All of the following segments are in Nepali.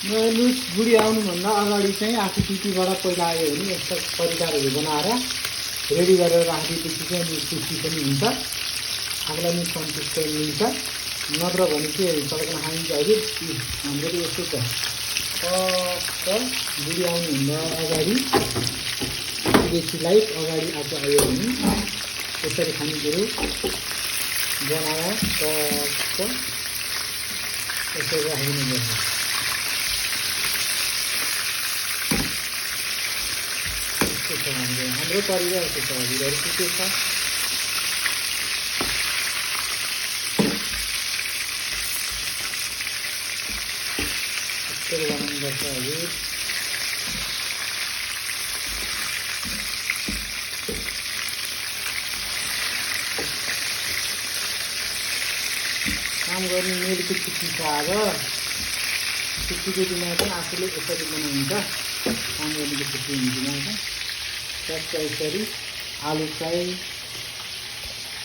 लुज बुढी आउनुभन्दा अगाडि चाहिँ आफू टिटीबाट पहिला आयो भने यस्ता परिकारहरू बनाएर रेडी गरेर राखिदिएपछि चाहिँ लुज टेस्टी पनि हुन्छ, आफूलाई पनि सन्तुष्ट मिल्छ। नत्र भने चाहिँ सबैजना खाइन्छ अहिले हाम्रो त यस्तो छ, बुढी आउनुभन्दा अगाडि बेसी लाइट अगाडि आएको आयो भने यसरी खानेकुरो बनाएर यसरी राखिदिनुपर्छ। यस्तो छ हाम्रो परिवार यस्तो छ, हजुरहरू के छ? यसरी बनाउनुपर्छ हजुर। काम गर्ने मेलको छुट्टी छ आज, छुट्टीको दिनमा चाहिँ आफूले यसरी बनाइन्छ, काम गर्नेको छुट्टी हुने दिनमा चाहिँ ट्याक्क यसरी आलु फ्राई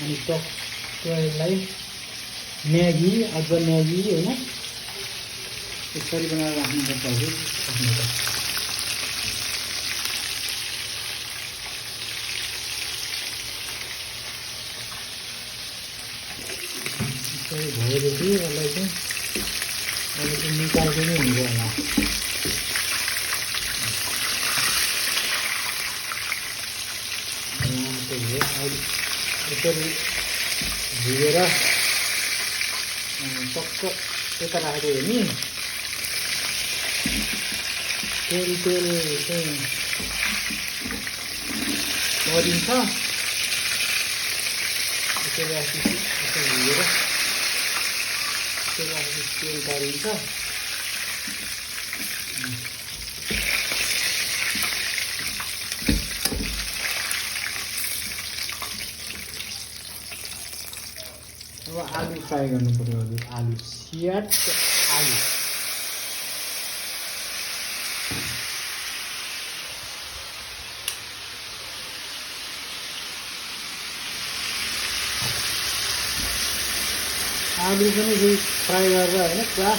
अनि ट्याक्कलाई म्यागी अझ म्यागी होइन यसरी बनाएर राख्नुपर्छ हजुर। भएपछि यसलाई चाहिँ अहिले चाहिँ निकाल्दै नै हुन्छ होला। त्यही हो अहिले यसरी धुएर टक्क यता राख्यो भने तेल चाहिँ मरिन्छ। यसरी राखेपछि यसरी धुएर तेल तारिन्छ। अब आलु फ्राई गर्नु पर्यो हजुर, आलु स्याट आलु। आलु पनि फेरि फ्राई गरेर होइन पुरा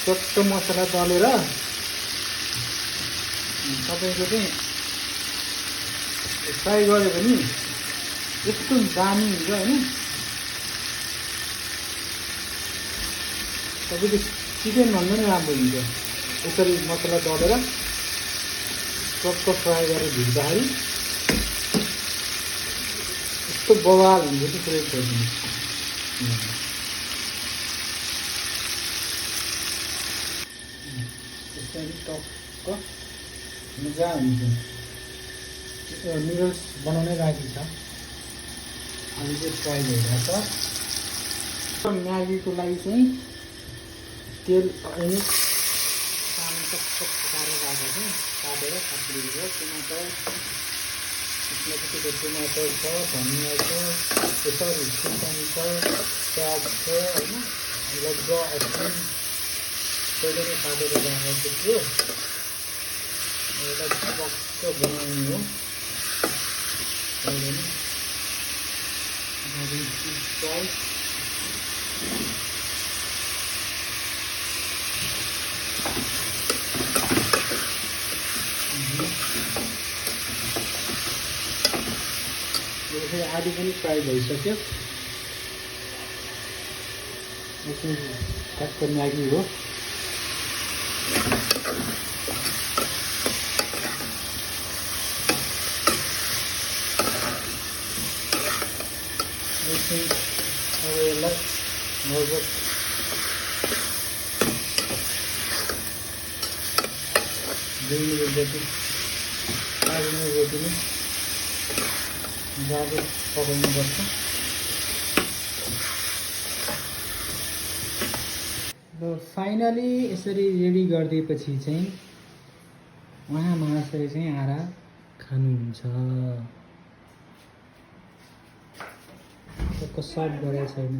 चट्ट मसला दलेर तपाईँको चाहिँ फ्राई गऱ्यो भने यस्तो दामी हुन्छ होइन। तपाईँको चिकन भन्दा पनि राम्रो हुन्छ यसरी मसला दलेर चट्ट फ्राई गरेर भिज्दाखेरि यस्तो बवाल हुन्छ कि पुरै गरिदिनु। यसरी टक्क मजा हुन्छ। नुडल्स बनाउनै बाँकी छ, अहिले चाहिँ फ्राई भइरहेछ। म्यागीको लागि चाहिँ तेल अनि सानो टक्क पकाएर राखेको छ, काटेर काटिदिएको टमाटर, यसमा कतिको टमाटर छ, धनियाँ छ, यसरी खुर्सानी छ, प्याज छ होइन, लग्गा असिन पहिले नै काटेर राखेको थियो। यसलाई टक्क बनाउनु हो पहिले नै आलु पनि फ्राई भइसक्यो। यसो ट्याक्क म्यागी हो। अब यसलाई लगभग 2 मिनट जति 4 मिनट जति नै ज्यादा पकाउनुपर्छ। र फाइनली यसरी रेडी गरिदिएपछि चाहिँ उहाँ महाशय चाहिँ आएर खानुहुन्छ। सर्भ गरेको छैन।